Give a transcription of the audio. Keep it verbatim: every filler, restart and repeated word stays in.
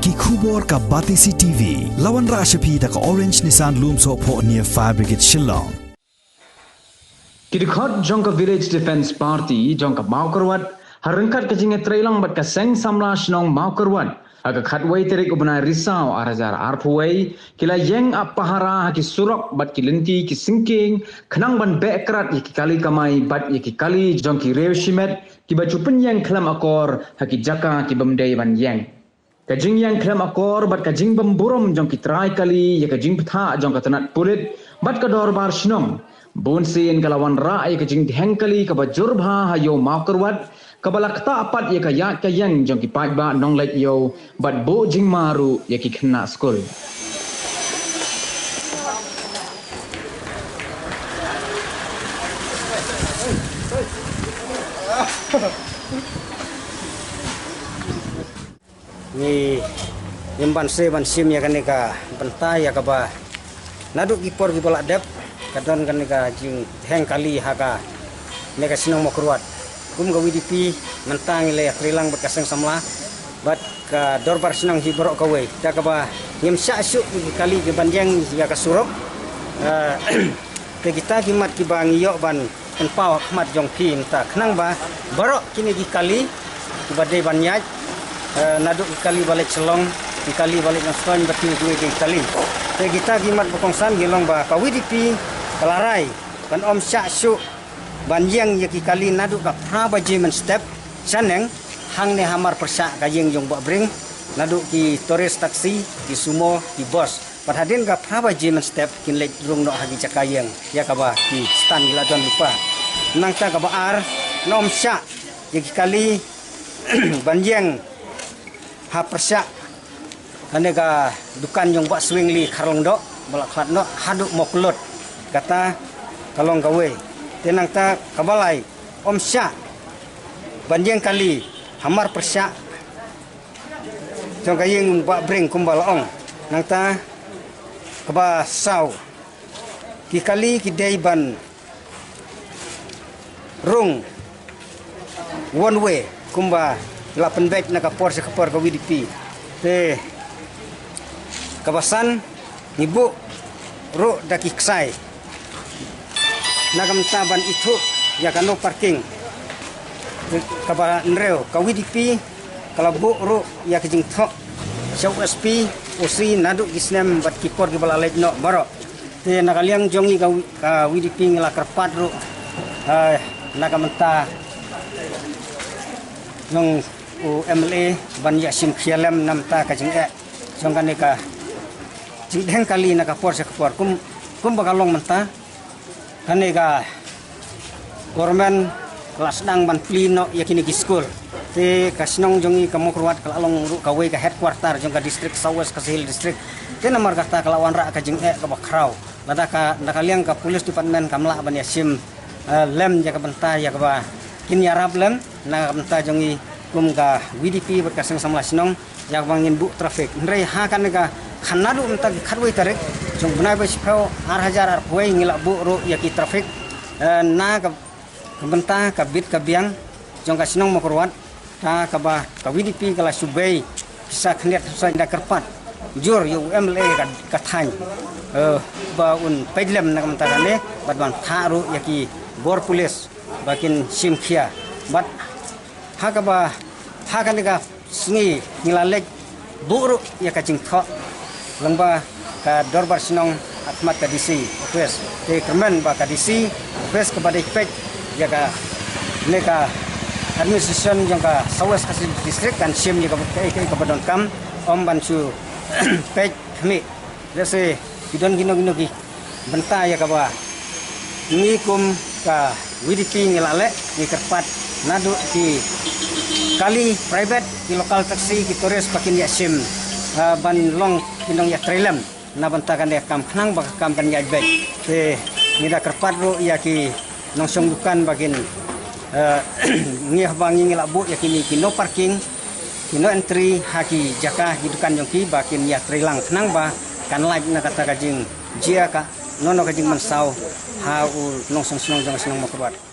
Ki khubor ka Batesi T V, la wanrah sha phi da ka Orange Nissan Lumsohphoh near Fire Brigade Shillong. Ki dkhot jong ka Village Defence Party jong ka Mawkyrwat, ha ryngkat ka jingïatreilang bad ka Seng Samla Shnong Mawkyrwat, ha ka khatwei tarik u bnai Risaw ar hajar arphew wei, ki la ïeng ap pahara ha ki surok bad ki lynti ki syngkien, khnang ban beh krad ïa ki kali kamai bad ïa ki kali jong ki riew shimet, kiba ju pynïeng khlem akor ha ki jaka ki bym dei ban ïeng. Ka jingïeng khlem akor bad ka jingbymburom jong ki trai kali ïa ka jingbthah jong ka tnat pulit bad ka dorbar shnong, bunsien ka la wanrah ïa ka jingdheng kali kaba jur bha ha Ïew Mawkyrwat, kaba la ktah pat ïa ka ïaid ka ïeng jong ki paidbah nongleit ïew bad buh jingma ruh ïa ki khynnah skul. Ngi, ngim banse ban shim ïa kane ka bynta ïa kaba naduh ki por kiba la dep ka don kane ka jingdheng kali ha kane ka shnong Mawkyrwat. Kum ka V D P mynta ngi la ïatreilang bad ka Seng Samla bad ka dorbar shnong hi baroh kawei, da kaba ngim shah shuh ïa ki kali kiban ïeng ïa ka surok. Eh, te kita ki mat kiba ngi ïoh ban pynpaw ha khmat jong phi mynta, khnang ba baroh kine ki kali kiba dei ban ïaid, eh, naduh ki kali ba leit Shillong, ki kali ba leit Nongstoiñ bad kiwei kiwei ki kali. Te kita ki mat ba kongsan ki long ba ka V D P ka la rai ban ym shah shuh ban ïeng ïa ki kali naduh ka phra baje mynstep shaneng, hangne hamar pyrshah ka ïing jong Bah Bring, naduh ki tourist taxi, ki sumo, ki bus. Bad hadien ka phra baje mynstep kin leit rung noh ha ki jaka ïeng ïa kaba ki stand ki la don lypa. Nangta kaba ar, ym shah ïa ki kali ban ïeng ha pyrshah kane ka dukan jong Bah Swingli Kharlongdoh ba la khlad noh haduh Mawklut. Kata ka long kawei. Te nangta kaba lai, ym shah ban ïeng kali hamar pyrshah jong ka ïing Bah Bring kumba la ong. Nangta kaba saw, ki kali ki dei ban rung one way kumba la pynbeit na ka por sha ka por ka V D P. Te kaba san, ngi buh ruh da ki ksai na ka bynta ban ithuh ïa ka no parking. Kaba hynriew, ka V D P ka la buh ruh ïa ka jingthoh sha u S P, O C naduh ki snem bad ki por kiba la leit noh baroh. Te na ka liang jong ngi ka, ka V D P ngi la kyrpad ruh, eh, na ka bynta jong u M L A ban ïa shim khia lem na ka bynta ka jingeh jong kane ka jingdheng kali na ka por sha ka por. Kum, kumba ka long mynta, kane ka government ka la sdang ban plie noh ïa kine ki skul. Te ka shnong jong ngi ka Mawkyrwat ka la long ruh kawei ka headquarter jong ka district, South West Khasi Hills District. Te namar kata ka la wanrah ka jingeh kaba khraw. Lada ka, na ka liang ka police department kam lah ban ïa shim, eh, lem ïa ka bynta ïa kaba kin ïarap lem na ka bynta jong ngi kum ka V D P bad ka Seng Samla Shnong, ïa kaba ngin buh traffic. Hynrei ha kane ka, kane naduh mynta ki khatwei tarik jong u bnai ba shiphew, ar hajar arphew wei, ngi la buh ruh ïa ki traffic, eh, na ka, ka bynta ka bit ka biang jong ka shnong Mawkyrwat, da kaba ka V D P ka la shu bei pisa khyndiat, sa ngi da kyrpad jur ïa u M L A ka, ka thaiñ, eh, ba un peit lem na ka bynta kane bad ban thah ruh ïa ki bor police ba kin shim khia. Bad ha kaba, ha kane ka sngi ngi la leit buh ruh ïa ka jingthoh lyngba ka dorbar shnong ha khmat ka D C office. Te kyrmen ba ka D C office kaba dei peit ïa kane ka administration jong ka South West Khasi District kan shim ïa ka, ka, ka, kaba donkam, ym ban shu peit khmih. Lehse ki don kino kino ki bynta ïa kaba ngi kum ka V D P ngi la leh, ngi kyrpad naduh ki kali private, ki local taxi, ki tourist ba kin ïa shim, ah, ban long ki nongïatreilang na bynta kane ka kam, khnang ba ka kam kan ïaid beit. Te ngi da kyrpad ruh ïa ki nongshong dukan ba kin, eh, ngi haba ngi, ngi la buh ïa kine ki no parking, ki no entry ha ki jaka ki dukan jong ki, ba kin ïatreilang khnang ba kan lait na kata ka jingjia ka, no no ka jingmynsaw ha u nongshong shnong jong ka shnong Mawkyrwat.